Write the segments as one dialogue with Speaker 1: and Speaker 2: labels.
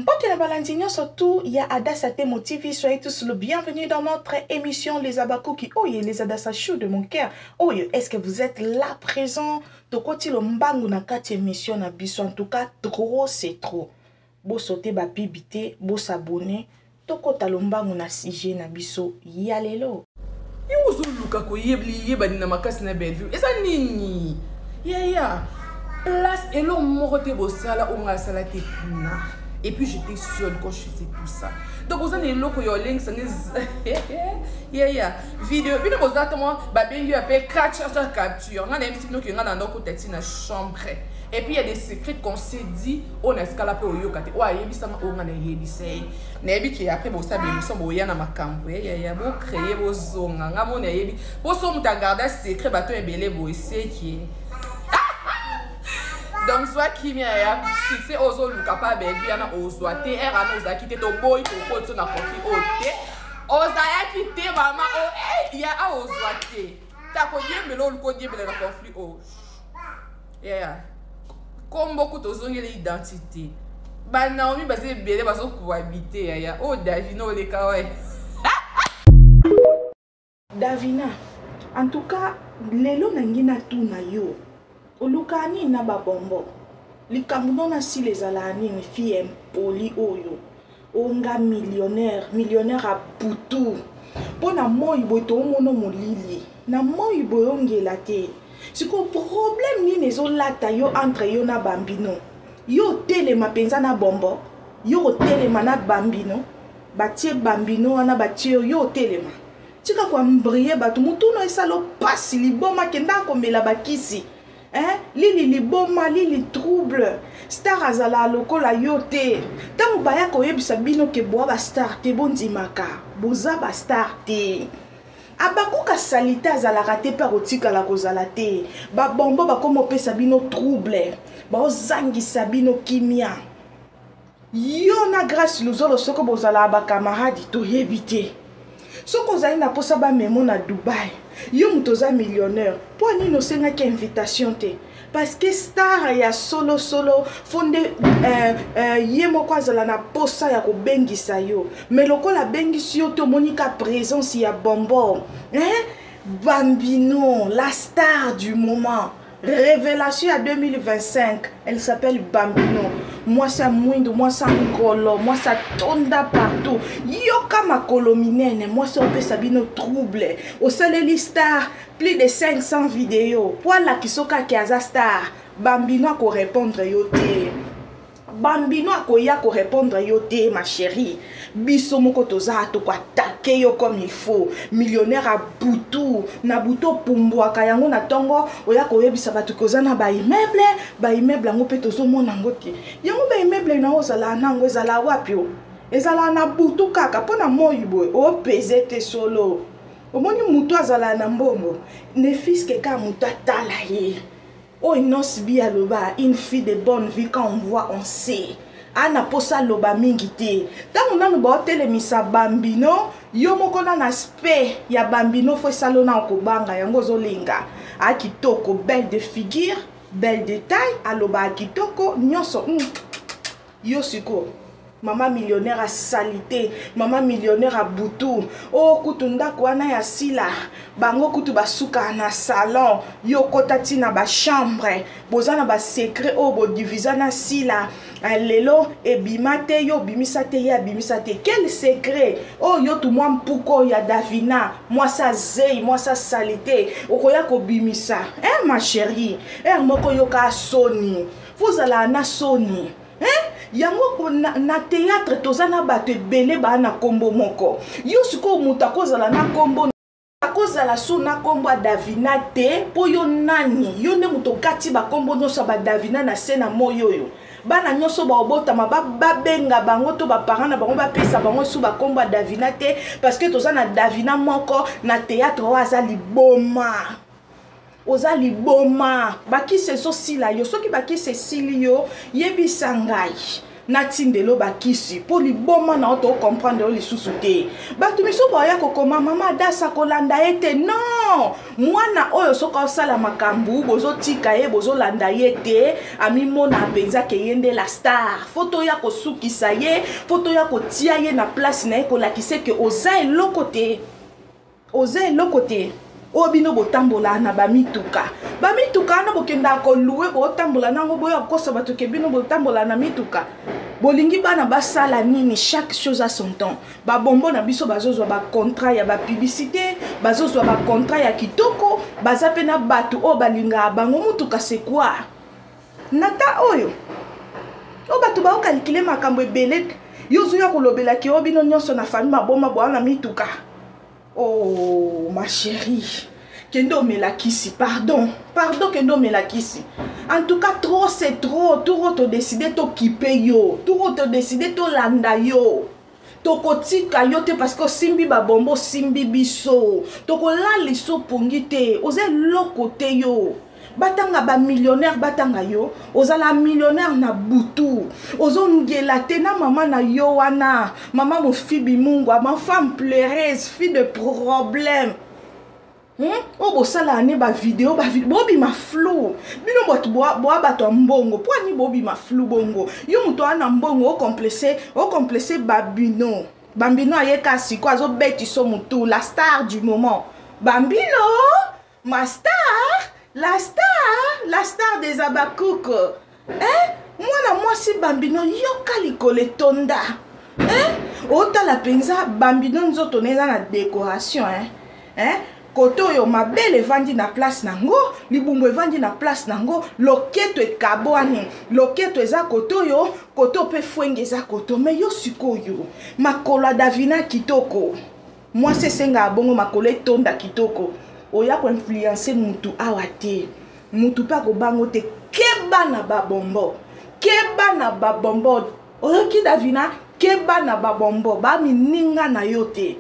Speaker 1: Mbote na balandi nyonso tout ya Adassa Temo TV, soyez tous le bienvenu dans notre émission Les Abakuki. Oye, les Adassa chou de mon cœur. Oye, est-ce que vous êtes là présent? Tokoti lo mbangu na kati émission na biso. En tout cas, trop c'est trop. Bo sauter ba bibi te, bo s'abonner. Tokota lombangu na sujet na biso ya lelo.
Speaker 2: Yo ozoluka koyebani na makasi na Bellevue eza nini yaya place eloko moko te bosala oyo ngai asala te kuna. Et puis j'étais seule quand je faisais tout ça. Donc oza na eloko ya olengisa nde yaya video bino boza ntongo babengi yo ape capture capture ngai nayebisi bino ke ngai na ndako tati na chambre. Et puis il y a des secrets qu'on s'est dit oyo na tikala mpe oyoka te oyo ayebisanga oyo ngai nayebisa ye nayebi ke après bosala baémission boya na makambo yaya bocreye bozonga ngai moni nayebi mpo so moto agarda secret bato ebele boye seki. Donc zwa kimia ya succès oyo ozoluka pa Bellevue yana ozwa te ere wana ozalaki te toboyi tokoti na conflit oyo te ozalaki te mama o ya awa ozwa te takoyembela oluka oyembela na conflit oyo yaya kombo kutu ozongeli identité banaomi baza ebele bazokohabite yaya oyo Davina oleka we.
Speaker 1: Davina, en tout cas lelo nangi natuna yo oluka nini na babombo likambo no na sila ezalaka nini fille impoli oyo onga millionnaire millionnaire ya butu mpo na moi boye toomona molili na moi boye ongela te sikoyo problème nini ezolata yo entre yo na bambino yo otelema mpenza na bombo yo kotelema na bambino batie bambino wana batie yo yo otelema tika koambrie bato motuno esala pasi liboma kenda komela bakisi. Hein? Lili liboma, lili trouble. Star azala lokola yo te. Tango baya koyebisa bino ke boa ba star te bondimaka. Boza ba star te. Abakuka salite azalaka te mpe akotikala kozala te. Babombo bakoma opesa bino trouble. Baozangisa bino kimia. Yo na Grace Luzolo soko bozalaka ba camarade toyebi te. Soki ozali na posa ba memo na Dubai, yo moto oza millionnaire, mpo nini osengaki invitation te? Parce que star ya solo solo fonde ye moko azala na posa ya kobengisa yo. Mais lokola abengisi yo te omoni ka présence ya bonbon. Hein? Bambino, la star du moment. Révélation à 2025, elle s'appelle Bambino. Moi ça mwindu, moi ça ngolo, moi ça tonda partout. Yoka makolo minene, moi ça opesa bino trouble. Osaleli star, plus de 500 vidéos. Pour la kisoka ki aza star, Bambino ako répondre yo te. Bambino akoya ko répondre yo te ma chérie. Biso moko toza to ko attaquer yo comme il faut. Millionnaire à butu, na butu pumbwaka yango na tongo oya koyebisa bato koza na ba immeuble, ba immeuble yango pe tozomona yango te. Yango ba immeuble na ozala nango ezala wapi o? Ezala na butu kaka pona moi boye o pese te solo. Omoni mutu azala na mbongo, ne fiske ka mutu atala ye. Oyo Innoss bi aloba, une fille de bonne vie quand on voit on sait. Ana posa loba mingi te. Tango nanu ba otelemisa bambino, yo moko na na aspect ya bambino fo esalo na okobanga yango ozolinga. A kitoko, belle de figure, belle de taille, aloba kitoko nyonso. Yo siko mama millionnaire a salité, mama millionnaire a butu. Oh kutu ndako wana ya sila, bango kutu basuka na salon, yo kota ti na ba chambre, boza na ba secret oyo bo divisa na sila. Lelo ebima te, yo bimisa te, ye abimisa te. Quel secret? Oh yo tu mwa mpuko ya Davina, mwa sa zei, mwa sa salité, okoya kobimisa. Eh ma chérie, eh moko yoka soni. Fozala na soni. Hein? Yango na théâtre toza na bato ebele ba na kombo moko. Yo sikoyo moto akozala na kombo, akozala so na kombo ya Davina te, po yo nani? Yo nde moto okati ba kombo nyonso ya ba Davina na se na moi oyo. Bana nyonso ba obotama, babenga bango to ba parents na bango bapesa bango su ba kombo ya Davina te, parce que toza na Davina moko na théâtre oyo aza liboma. Oza liboma, bakisi ezosila yo. Soki bakisi esili yo, yebisa ngai. Natindelo bakisi mpo liboma na yo tocomprendre yo lisusu te. Bato misusu baya kokoma mama Adasa kolanda ye te. Non, mwana oyo soki osala makambo bozotika ye, bozolanda ye te, amimona mpenza ke ye nde la star. Fo toya kosukisa ye, fo toya kotia ye na place na ye, kolakisa ke oza eloko te, oza eloko te. Oyo bino botambola na bamituka, bamituka wana bokendaka kolue, botambola nango, boya kokosa bato ke bino botambola na mituka. Bolingi bana basala nini? Chaque chose a son temps. Babombo na biso bazozwa bacontrat ya bapublicité, bazozwa bacontrat ya kitoko, baza mpe na bato oyo balingaka bango. Mutuka c'est quoi? Nata oyo oyo bato baokalikile makambo ebele, yo ozoya kolobelaki oyo bino nyonso na famille maboma boa na mituka. Oh ma chérie, kende omela kisi, pardon, pardon, kende omela kisi. En tout cas trop c'est trop. Turo todécide tokipe yo, turo todécide tolanda yo, tokotika yo te parce que osimbi babombo, osimbi biso, tokolalisa opongi te, oza eloko te. Yo batanga bamillionnaire, batanga yo ozala millionnaire na butu, ozongela te na mama na yo wana, mama mofibi mungwa, ma femme pleureuse, fille de problème. Oyo bosalaka ne bavideo, bobima flou. Bino bato boa bato ya mbongo, mpo ani bobima flou bongo? Yo moto wana na mbongo ocomplexe, ocomplexe babino. Bambino ayeka siko azobetiso motu, la star du moment. Bambino, ma star, la star, la star des Abakouk. Eh? Mwana mwasi Bambino, yoka likolo etonda. Eh? Otala mpenza Bambino, nzoto na eza na décoration, eh? Eh? Kote oyo mabele evandi na place nango, libumbu evandi na place nango, loketo ekabwani, loketo eza kote oyo, kote oyo mpe fwenge eza kote. Me yo sikoyo makolo ya Davina kitoko, mwasi esengaka bongo makolo etonda kitoko. Oya koinfluence mutu awa te, mutu mpe akobango te. Keba na babombo, keba na babombo. Oyoki Davina? Keba na babombo, bamininga na yo te.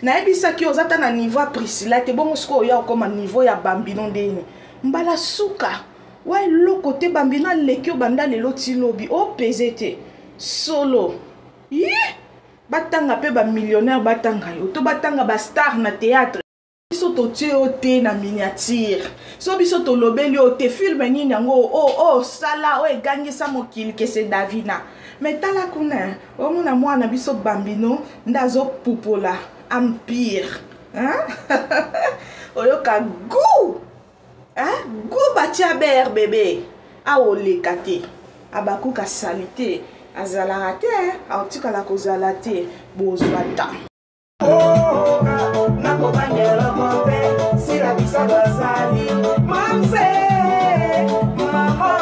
Speaker 1: Nayebisaki yo oza ta na niveau ya Priscilla te. Bongo sikoyo oya okoma niveau ya Bambino ndeni mbala suka wa eloko te. Bambino aleki yo banda lelo ti lobi, opeze te solo. Yi batanga mpe bamillionnaire, batanga yo to batanga bastar na théâtre. Biso totie yo te na miniature, so biso tolobeli yo te. Filme nini yango oyo sala oyo egangisa mokili kese Davina? Me tala kuna, omona mwana biso Bambino nde azopupola empire, hein? Oyoka goût, hein? Goût batia ber bebe awa oleka te. Abakuka sali te, azalaka te, aotikala kozala te. Bozwa ta nakobangela eloko te, sila biso bazali mamse mama.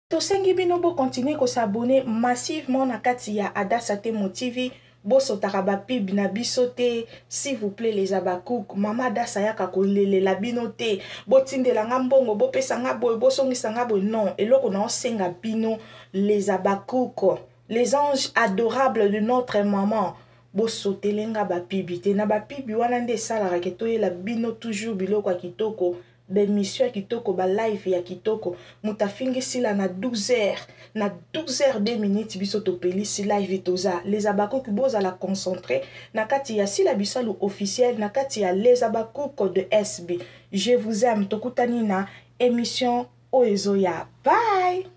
Speaker 1: Tosengi bino bokontinue kosabone massivement na kati ya Adasa Temo TV. Bosotaka bapub na biso te, s'il vous plaît les Abakouk. Mama Adasa ayaka kolelela bino te, botindela nga mbongo, bopesa nga boye, bosongisa nga boye. Non, eloko na osenga bino les Abakouk. Les anges adorables de notre maman, bosotele nga bapibi te. Na bapibi wana nde esalaka ke toyela bino toujours biloko ya kitoko, baémission ya kitoko, balive ya kitoko. Moto afingi Sila na 12 heures, na 12 heures 2 minutes biso topelisi live. Toza Les Abakuku, bozala concentré na kati ya Sila Bisalu officiel, na kati ya Les Abakuku de SB. Je vous aime, tokutani na émission oyo ezoya. Bye.